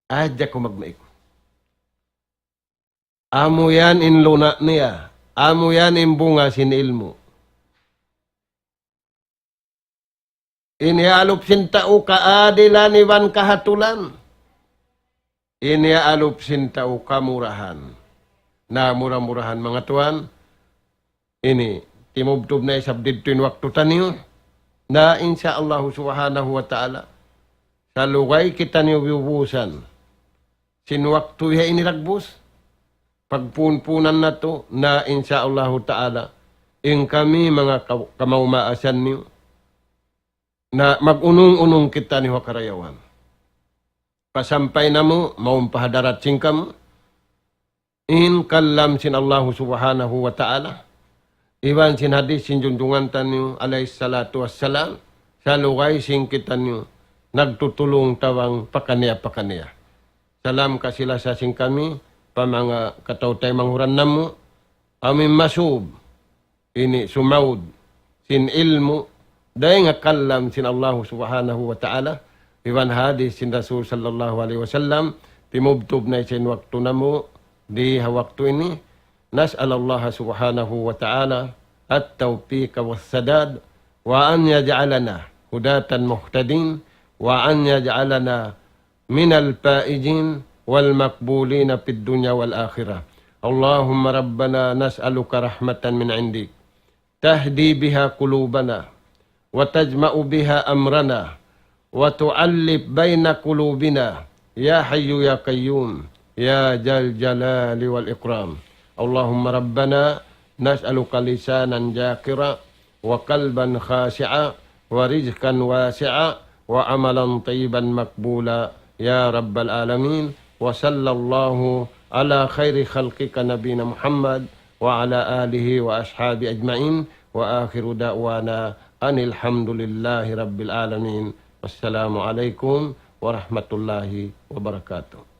Ayaw kaw magmaig. Amu yan in luna' niya. Amu yan in bunga sin ilmu'. In iyaalup sin tau kaadilan iban kahatulan. In iyaalup sin tau kamurahan. Na mura-murahan manga tuwan. Ini, timubtub na isab didtu in waktu taniyu. Na insya Allahu subhanahu wa ta'ala, salugay kitaniyu biyubusan sin waktu ya ini dagbus. Pagpunpunan natu', na insya Allahu ta'ala, in kami manga ka-, kamaumaasan niyu, na mag-unung-unung kitaniyu ha karayawan. pasampay namu', mawn pa hadarat sin kamu, in kalam sin Allahu Subhanahu wa Ta'ala, iban sin hadith sin junjungan taniyu alayhi salatu wassalam, salugay sin kitaniyu nagtutulung tabang pakaniya-pakaniya. Salam kasi-lasa sin kami pa manga kataw-taymanghuran namu', amu in masub, ini sumaud sin ilmu', dayn ha kalam sin Allahu Subhanahu wa Ta'ala, iban hadith sin Rasul sallallahu alayhi wasallam, timubtub na isab in waktu namu' di ha waktu ini. نسأل الله سبحانه وتعالى التوفيق والسداد، وأن يجعلنا هداة مهتدين، وأن يجعلنا من الفائزين والمقبولين في الدنيا والآخرة. اللهم ربنا نسألك رحمة من عندك تهدي بها قلوبنا وتجمع بها أمرنا وتؤلف بين قلوبنا يا حي يا قيوم يا ذا الجلال والإكرام. اللهم ربنا نسألك لسانا ذاكرا وقلبا خاشعا ورزقا واسعا وعملا طيبا مقبولا يا رب العالمين. وصلى الله على خير خلقك نبينا محمد وعلى آله وأصحابه أجمعين. وآخر دعوانا أن الحمد لله رب العالمين. والسلام عليكم ورحمة الله وبركاته.